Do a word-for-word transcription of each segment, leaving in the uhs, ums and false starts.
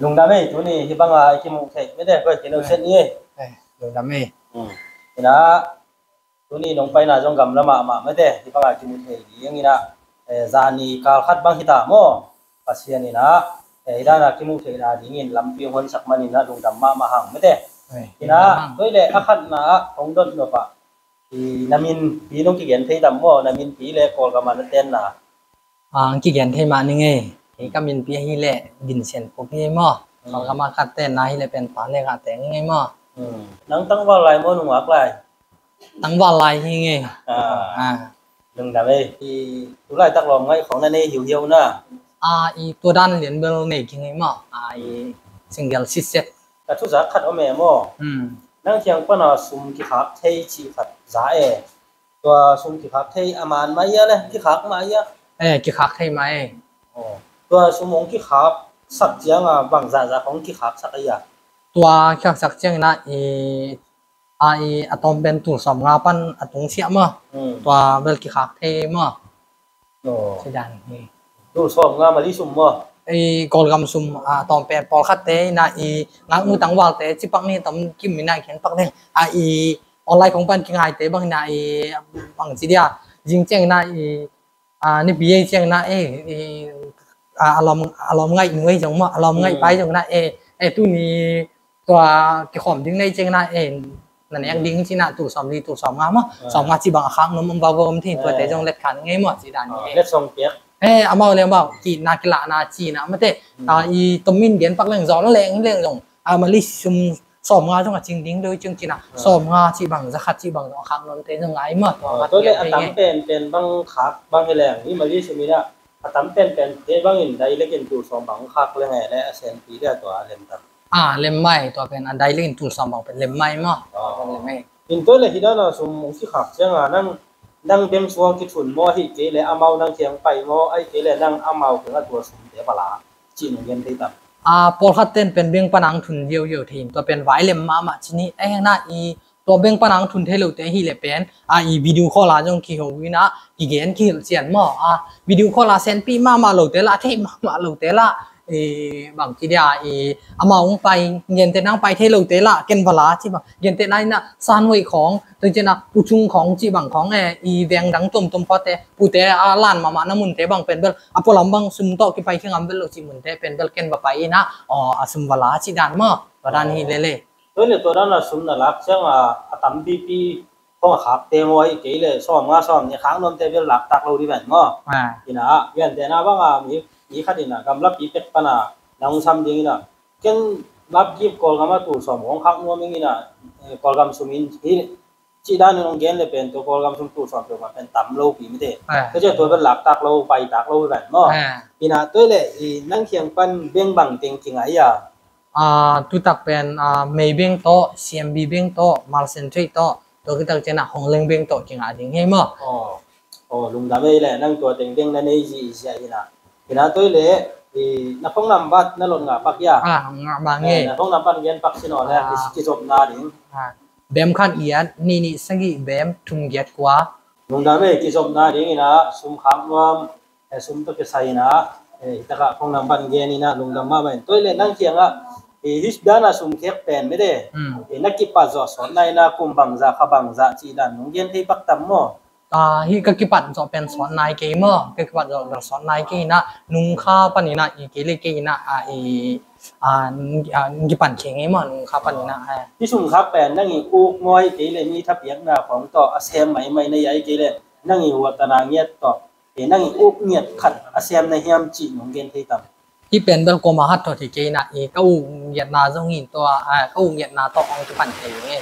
Lungdam ei, tuni hih banga i kimuh theih mete, koi kino set ni ei. Lungdam ei. Ina, tuni nong paina zong gamla mahmah mete, hih banga kimuh theih ding ina, zani kal khat bang hita maw. Pasian ina, hih dana kimuh theihna dingin lampi hong honsak man ina lungdam mahmah hang mete. Ina, tua ile a khatna ah hong dot nop ah, i na minpi nong kigen thei tam maw, na minpi le Kawlgam a na tenna. Ang kigen thei mah ning ei. Hei ka minpi ahi leh Vincent Phupi ei maw. Kawlgam a ka tenna hi leh pen pa le ka teng ei maw. Nang tangval lai maw, nungak lai? Tangval lai hi ngei. Lungdam ei. I tulaitak lawm ngaih khawng na nei hiuhiau na. I tua dan lian bel nei ki ngei maw. I single sitset. Ka thuzak khat om e maw. Nang kiang pana sum kikhak thei cih khat za e. Tua sum kikhak thei a man mah ia le kikhak mah ia? Eh, kikhak thei mah e. Tua sum hong kikhak sak cianga bang zahzah hong kikhak sak a ia? Tua kikhak sak ciangina i a i a tawm pen tul sawm nga pan a tung siah maw. Tua bel kikhak thei maw. Tul sawm nga Mali sum maw. I Kawlgam sum a tawm pen pawlkhatte ina i ngaknu tangvalte cipak ni tam kim ina kian pak ding a i online khong pan kingaite bang ina i bang ci dia zing ciang ina i a nipi ei ciang ina e i a lawm a lawm ngaih nu ei zong maw, a lawm ngaih pai zong ina e e tuni tua kikhawm ding nei ciang ina e na nek ding cina tul sawm li tul sawm nga maw, sawm nga ci bang a khak nuam om vau vau om thei tuate zong let khan ngei maw ci dan ni. Let song piak. E amau le amau kina kilahna cina mate. I tomin gen pak leng zaw leng leng zong a Mali sum sawm nga zong a cing ding doi ciang cina sawm nga ci bang za khat ci bang zong a khak nuamte zong ngai maw. Tua le a tam pen pen bang khak bang hi leng i Mali sum ina a tam pen pen te bangin dai lekin tul sawm bang khak leng e le a senpi dia tua a lem tam. A lem mai tua pen a dai lekin tul sawm bang pen lem mai maw. Tua pen lem mai. In tua le hih dana sum hong kikhak cianga nang nang beng suang kithun maw ahi kei le amau nang kiang pai maw ahi kei le nang amau kianga tua sumte pala cih nong gen thei tam. A pawlkhat ten pen beng pana ang thun ziauziau thei in tua pen vai lem mahmah ci ni. Ahi hangna i tua beng pana ang thun thei lote ahi le pen a i video call a zong kiho ina kigen kihilh cian maw. A video call a senpi mahmah lote la a thei mahmah lote la i bang ci dia i amau hong pai gentehna hong pai thei lote la ken vala ci bang gentehna ina sanhoih khawng tua cina puchung khawng ci bang khawng e i veng dang tuamtuam pawte pute a lan mahmahna munte bang pen bel a pualam bang sum tawh kipai khingam bel lo ci munte pen bel ken va pai ina aw a sum vala ci dan maw. Tua dan hi lele. Tua le tua dana sum na lak cianga a tam pipi khong a khakte maw ahi kei le sawm nga sawm nih khak nuamte bel laktak lo di ven maw. Ina a gentehna banga mi khat ina gamlapi pek pana nang sam ding ina ken lapkip Kawlgam a tul sawm hong khak nuam ing ina Kawlgam sum in hi cih danin hong gen le pen tua Kawlgam sum tul sawm peuhmah pen tam lopi mite. Tua ciah tua bel laktak lo paitak lo hi ven maw. Ina tua le i nang kiang pan beng bang teng kingai a? Tutak pen Maybank tawh, C M B Bank tawh, Merchant Trade tawh, tua kitak ciana Hong Leeng Bank tawh kingah ding hi maw? Aw, lungdam ei le nang tua teng bank na nei zihziah hi na. Hi na tua le na phone number na lot ngah pak hia? Ah, ngah bang e. Na phone number gen pak sin aw le kizopna ding. Bem khat giat, nih nih sagih bem, thum giat kua. Lungdam ei, kizopna ding hi na, sum khak nuam, sum tawh kisai hi na, hi takah phone number gen hi na, lungdam mahmah in. Tua le nang kiangah hi dana sum khek pen mete, na kipat zawh sawtna hi na, kum bangzah kha bangzah cih dan nong gen thei pak tam maw? Hi ka kipat zawh pen sawt nai kei maw? Ka kipat zawh pen sawt nai kei hi na, nung kha pan hi na, i kei le kei hi na, a, n-, a, n-, kipan kheng ei maw, nung kha pan hi na, a. Hi sum khak pen nang i uk maw, i kei le mi thapiakna khawng tawh a sem maimai na hi a, i kei le nang i huatana ngiat tawh, e, nang i uk ngiat khat a sem na hiam cih nong gen thei tam? Hi pen bel kuama hat tawh thei kei na, i ka uk ngiatna zong hi tua, a, ka uk ngiatna tawh hong kipan kheng ei.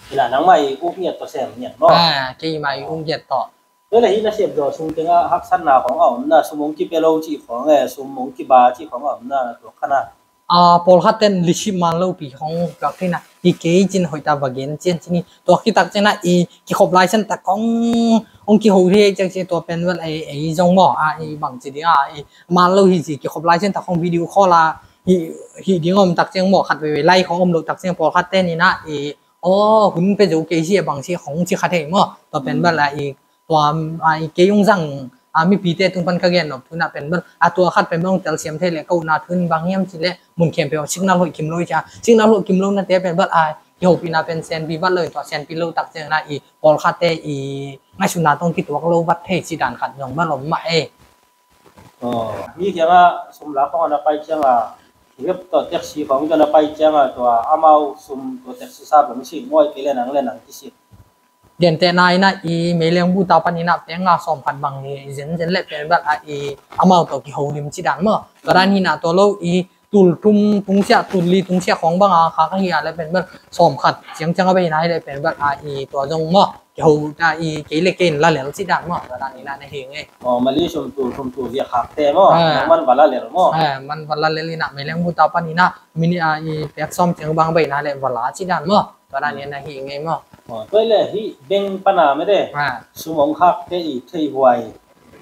Hi na nangmah i uk ngiat tawh sem ngiat maw? A, keimah i uk ngiat tawh. Tua le hi na siap zawh sung tengah haksatna khawng a om na, sum hong kipia lo cih khawng e, sum hong kiba cih khawng a om na, tua khan a. A, pawlkhat ten lihsip man lopi khawng kak thei na, hi kei cin hoih ta va gen cian cin hi, tua kitak ciana i kikhop laisian tak khawng hong kiho thei ciang cin tua pen vel ei, ei zong maw, a, i bang ci ding a, i man lo hi ci kikhop laisian tak khawng video call a, hi, hi ding om tak ciang maw, khat veivei lai khawng om lo tak ciang pawlkhat ten hi na, i, aw, hun pe zo kei si a bang si khawng ci khat hei maw, tua pen vel a, i, tua, a, i kei hong zang A, mipite tung pan ka gen nop thu inah pen bel a tua khat pen bel hong telsiam thei leh ka utna thu in bang hiam cih leh mun khempeuh signal hoih kim lo hi cia. Signal hoih kim lo nate pen bel a kihopihna pen senpi vat lo in tua senpi lo tak ciang inah i pawlkhatte i ngaihsutna tawh kituak lo vat thei cih dan khat zong bel om mah e. Aw, mi kiangah sum lak khawng a na pai ciangah, Grab tawh taxi khawng tawh na pai ciangah tua amau sum tua taxi sa bang sik maw, ahih kei leh nang le nang kisik? Gentehna inah i Meiliang buta pan inah peng nga sawm khat bang hi zenzen leh pen bel a i amau tawh kiho lim cih dan maw. Tua dan hi inah tua lo i tul thum tungsiah tul li tungsiah khawng bang a khak ahi a leh pen bel sawm khat ciangciang a bei inah hi leh pen bel a i tua zong maw kiho ta i kei le kei in la lel cih dan maw, tua dan inah na hi ngei. Aw, mali sum tul thum tul li a khakte maw? Ah. Man va la lel maw? Ah, man va la lel inah Meiliang buta pan inah minute a i pek sawm ciang bang bei inah leh va la cih dan maw, tua dan inah na hi ngei maw. Aw, tua hi leh hih bank pan a mede. Ah. Sum hong khakte i theihhuai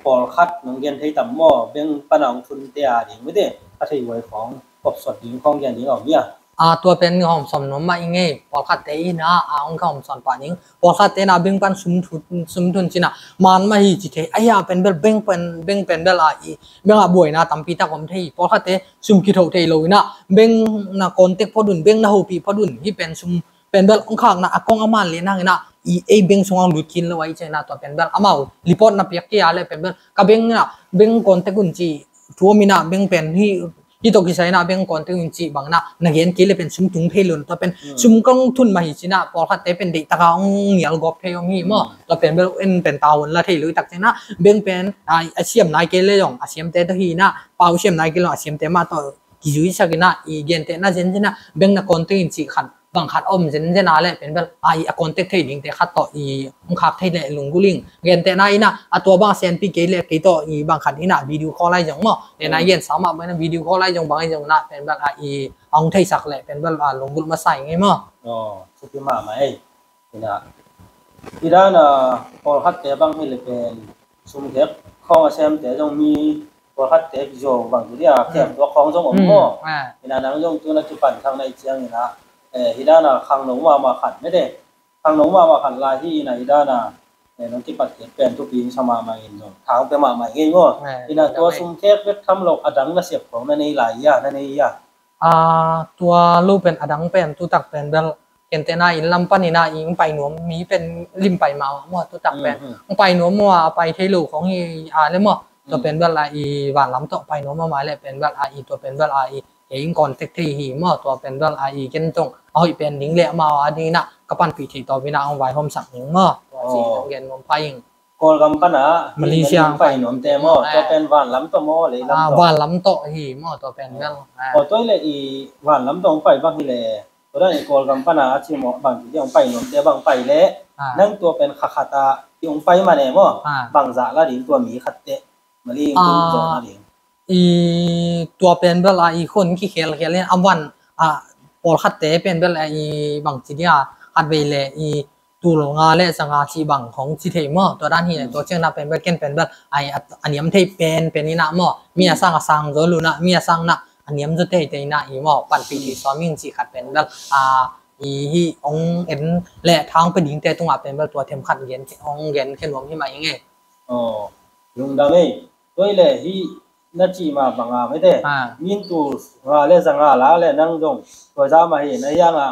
pawlkhat nong gen thei tam maw? Bank pan a hong thunte a ding mede a theihhuai khawng kopsot ding khawng gen ding a om hia? A, tua pen hawm sawm nuam mah i ngei, pawlkhatte inah a hong ka hawm sawn pah ding. Pawlkhatte inah bank pan sum thun, sum thun ci inah man mah hi ci thei. Ahi a pen bel bank pen, bank pen bel a i bank ah buaina tampi tak om thei. Pawlkhatte sum kithoh thei lo inah bank na contact phot un, bank na hopih phot un. Hih pen sum pen bel hong khakna a kong a man le nang inah i ei bank sungah hong lut khin lo ahih ciang inah tua pen bel amau report na piak kei a leh pen bel ka bank inah bank contact un ci thu om inah bank pen hih hih tawh kisai inah bank contact un cih bang inah na gen kei leh pen sum tung thei lo inah tua pen sum kong thun mah hi ci inah pawlkhatte pen deih taka hong nial gawp thei om hi maw. Tua pen bel en pen tavuan la thei lo i tak ciang inah bank pen a, a siam nai kei leh zong a siamte tawh hi inah pau siam nai kei leh zong a siamte mah tawh kizuisak inah i gentehna zenzen ah bank na contact in cih khat bang khat a om zenzen a leh pen bel a i a contact thei dingte khat tawh i hong khak thei leh lunggulh ing. Gentehna inah a tua bang a senpi kei leh kei tawh i bang khat inah video call lai zong maw. Nena i gensa mah bang inah video call lai zong bang i zong inah pen bel a i a hong theisak leh pen bel a lunggulh masa i ngei maw. Aw, thupi mahmah ei. Inah i dan a pawlkhatte bang hi leh pen sum khek khawng a semte zong mi pawlkhatte kizo bang hi dia khek tuak khawng zong om maw. Inah nang zong tu na kipan thak na i ciang inah hi dan a khangno mahmah khat mede. Khangno mahmah khat lai hi inah hi dan a nong kipat kik pen thupi sa mahmah in zong thang pe mahmah ngei maw. Inah tua sum khek bek tham lo a dang na sep khawng na nei lai hia, na nei hia? A, tua lo pen a dang pen tu tak pen bel gentehna inn lam pan inah i hong pai nuam mi pen lim pai mah maw tu tak pen hong pai nuam maw a pai thei lo khawng hi a leh maw. Tua pen bel a i vanlam tawh pai nuam mahmah leh pen bel a i tua pen bel a i kei in contact thei hi maw. Tua pen bel a i ken zong a hoih pen ding leh amau a ding inah ka panpih thei tawp inah hong vaihawmsak ding maw. Tua ci hong gen nuam pha ing. Kawlgam pan a Malaysia hong pai nuamte maw? Tua pen vanlam tawh maw, leilam tawh? Vanlam tawh hi maw tua pen bel. Aw, tua hi leh i vanlam tawh hong pai bang hi leh tua dan i Kawlgam pan a a ci maw bang ci dia hong pai nuamte bang pai leh nang tua pen kha khat a i hong pai man e maw? Bangzah la ding tua mi khatte mali in tung zawh na ding. I tua pen bel a i khon kikhelkhel in a van a pawlkhatte pen bel a i bang ci dia khat vei leh i tul nga le za nga cih bang khawng ci thei maw. Tua dan hi leh tua ciang inah pen bel ken pen bel a i a niam thei pen pen inah maw mi a sang a sang zaw lo inah mi a sang inah a niam zaw teitei inah i maw panpih thei sawm ing cih khat pen bel a i hih hong en leh thang pe dingte tungah pen bel tua them khat gen hong gen khen nuam hi mah i ngei. Aw, lungdam ei. Tua hi leh hih na cih mah bang a mede min tul nga le za nga la leh nang zong tua zah mah hi na hiang a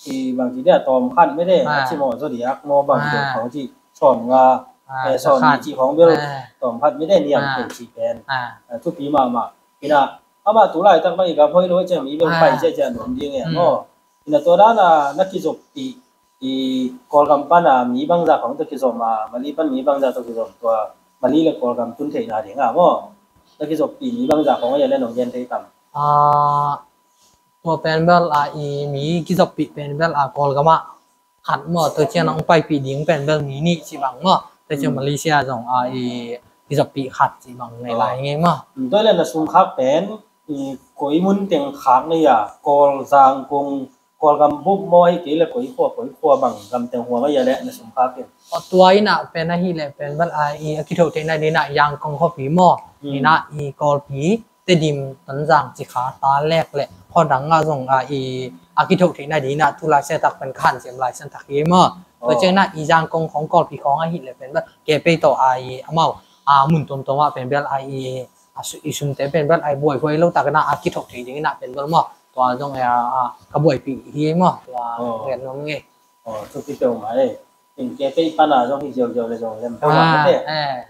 i bang ci dia tawm khat mede a ci maw, zodiac maw bang ci khawng ci sawm nga sawm ni ci khawng bel tawm khat mede niam thei ci pen thupi mahmah. Inah amah tu laitak mah i gam hoih lo ciang mi bel pai ciahciah nuam ding e maw. Inah tua dan a na kizoppih i Kawlgam pan a mi bangzah khawng tawh kizom a Mali pan mi bangzah tawh kizom tua Mali le Kawlgam tun theihna ding a maw na kizoppih mi bangzah khawng a ia le nong gen thei tam? Tua pen bel a i mi kizoppih pen bel a Kawlgam ah khat maw, tua ciang hong paipih ding pen bel mi nih ci bang maw, tua ciang Malaysia zong a i kizoppih khat ci bang nei lai ngei maw. Tua le na sum khak pen i koi mun teng khak nei a, Kawl, Zangkong, Kawlgam bup maw, hi kei le koi khua koi khua bang gam teng huang a ia le na sum khak in? Tua inah pen ahih leh pen bel a i a kithoh theihna dinah Zangkong khuapi maw, inah i Kawlpi Tedim, Tonzang, Cikha, Talek le khuadang ah zong a i a kithoh theihna dinah tu laisiangtho tak pen ka hanciam laisiangtho tak hi maw. Tua ciang inah i Zangkong khawng Kawlpi khawng ahih leh pen bel kei pei tawh a i amau A mun tuamtuam ah pen bel a i a su- i sumte pen bel a i buaihuai lo tak na a kithoh thei ding ina pen bel maw. Tua zong a a ka buaipih hi maw. Tua ngen nuam ngei. Aw, thupi peuhmah ei. In ke pei pana zong hi ziauziau le zong lem peuhmah te.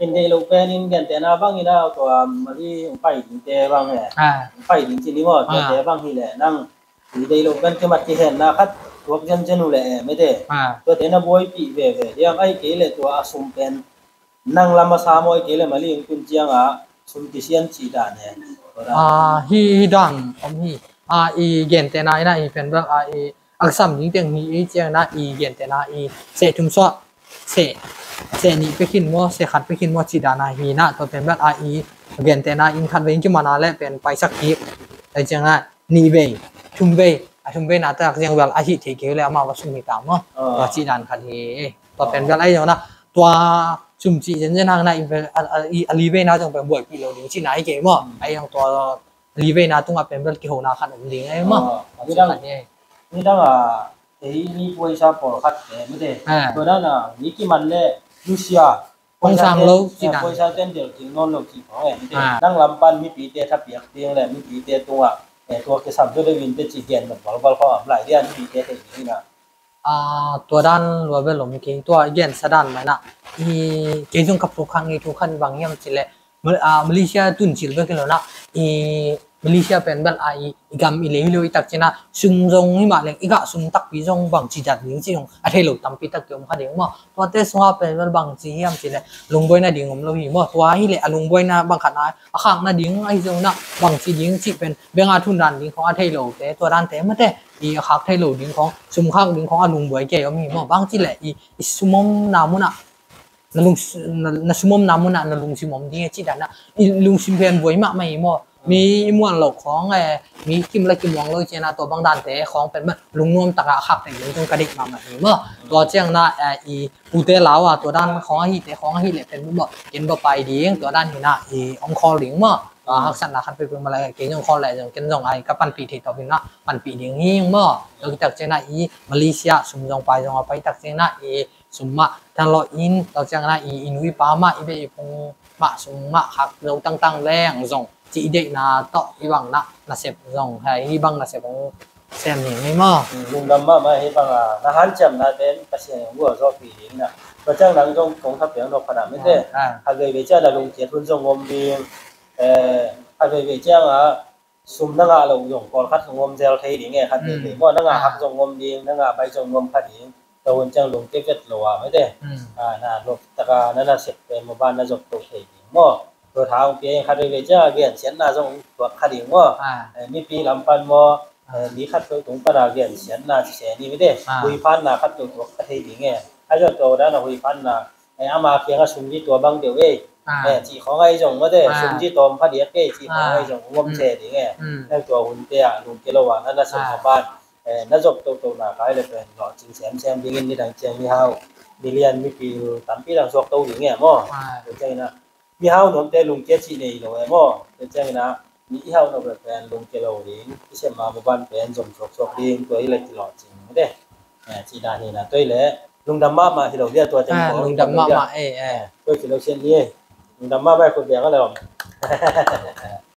In deih loh pen in gentehna bang ina tua mali hong pai dingte bang e. Hong pai ding ci ni maw, tuate bang hi leh nang i deih loh pen kimat kihenna khat tuak zenzen uh leh e mete. Tuate na buaipih veve diam, ahi kei leh tua a sum pen nang lam a sa maw, ahi kei leh mali hong tun cianga sum kisian cih dan e. Hi hi dan om hi. A i gentehna ina i pen bel a i aksam ding teng hi i ciangna i gentehna i seh thum suah seh seh nih pekhin maw, seh khat pekhin maw cih dana hi na, tua pen bel a i gentehna in khat vei in kimana le pen paisak kik. Ai ciangna nih vei, thum vei, a thum vei na tak ciang bel a hih thei kei le amah va sum hi ta maw. Tua cih dan khat hi. Tua pen bel ai ciangna tua sum cih zenzen hang na i pen a li vei na ciang pen buaipih lo ding cih na i kei maw. Ai ciang tua li veina tungah pen bel kihona khat om ding ei maw. Nidang a ei mi puaisa pawlkhat te mite tua dana mi kiman le nusia hong sang lo cina puaisa ten del kil nawn lo ci khong ei mite. Nang lampan mipite thapiak ding le mipite tungah tua kisam zo deuh in te ci gen nop balbal khong am lai dia mipite thei ding ina. Tua dan lua bel om kei, tua i gensa dan mah inah i kei zong ka phuk khan ngei thu khan bang hiam cileh Malaysia tuncil bek hi lo nah i Malaysia pen bel a i gam i lei hi lo i tak cinah sum zong hi mah leng i gah sum takpi zong bang ci dat ding ci zong a thei lo tampi tak ki om kha ding maw. Tuate sungah pen bel bang ci hiam cileh lungbuaina ding om lo hi maw. Tua hileh a lungbuaina bang khatna a khakna ding ahi zong nah bang ci ding cih pen benga thun dan ding khong a thei lote tua dante mate i a khak thei lo ding khong sum khak ding khong a lungbuai kei om hi maw. Bang cileh i sumomna munah na lung na sumomna munah na lungsim om ding e cih danah i lungsim pen buai mahmah hi maw. Mi i muan lo khong e mi kim la kimuang lo cianah tua bang dante khong pen mah lungnuam takah a khak thei ding khong ka deih mahmah hi maw. Tua ciangnah i ute lau a tua dan khong ahite khong ahileh pen mah ken ba pai ding tua dan hinah i ong khawl ding maw. Haksatna khat peuhpeuh mah leh kei zong khawl leh zong ken zong ai ka panpih thei tawh hinah panpih ding hi maw. Tua kitak cianah i Malaysia sum zong pai zong a pai tak cianah i sum mah than lawh in tua ciangnah i i nu i pa mah i beh i phung mah sum mah khak zo tangtang leng zong cih i deihna tawh i bang nah nasep zong hi bang nasep hong sem hi maw. Lungdam mahmah hi bang a na hanciamna ten Pasian hong gualzawhpih ding nah. Tua ciang nang zong kong thapiang nop khanah mite a veivei ciang na lungkiat hun zong om ding. A veivei ciangah sum na ngah loh zong pawlkhat ka ngom zel thei ding e khat veivei maw na ngah hak zong ngom ding na ngah bai zong ngom kha ding. Tua hun ciang lungke vet lo a mete na lop taka na nasep pen maw ban na zop to thei ding maw. Tua tha hong pia in khat veivei ciang a gensiatna zong tuak kha ding maw. Mipi lampan maw mi khat peuh tung pana gensiatna ci se ni mete huiphanna khat peuh tuak kha thei ding e. Ahi zong tua dana huiphanna ama kiangah sumzi tua bang deuh ei. Cih khawng ahi zong mate sumzi tawm pha diak ei cih khawng ahi zong ngom se ding e. Nang tua hunte ah lungke lo ah na nasem a pan na zop tohtohna kai le pen lawhcing semsem dingin nidang ciang mihau milian mipil tampi dang suak to ding e maw. Tua ciangin ah mihau nuamte lungkia cih nei lo e maw. Tua ciangin ah mi i hauh nop le pen lungke lo ding i sem a maban pen zom suaksuak ding tua hi le kilawhcing mate. Cih dan hi na tua hi le lungdam mahmah hi lo dia tua teng lungdam mahmah ei ei tua hi lo sian hi ei. Lungdam mahmah khut biang a le om.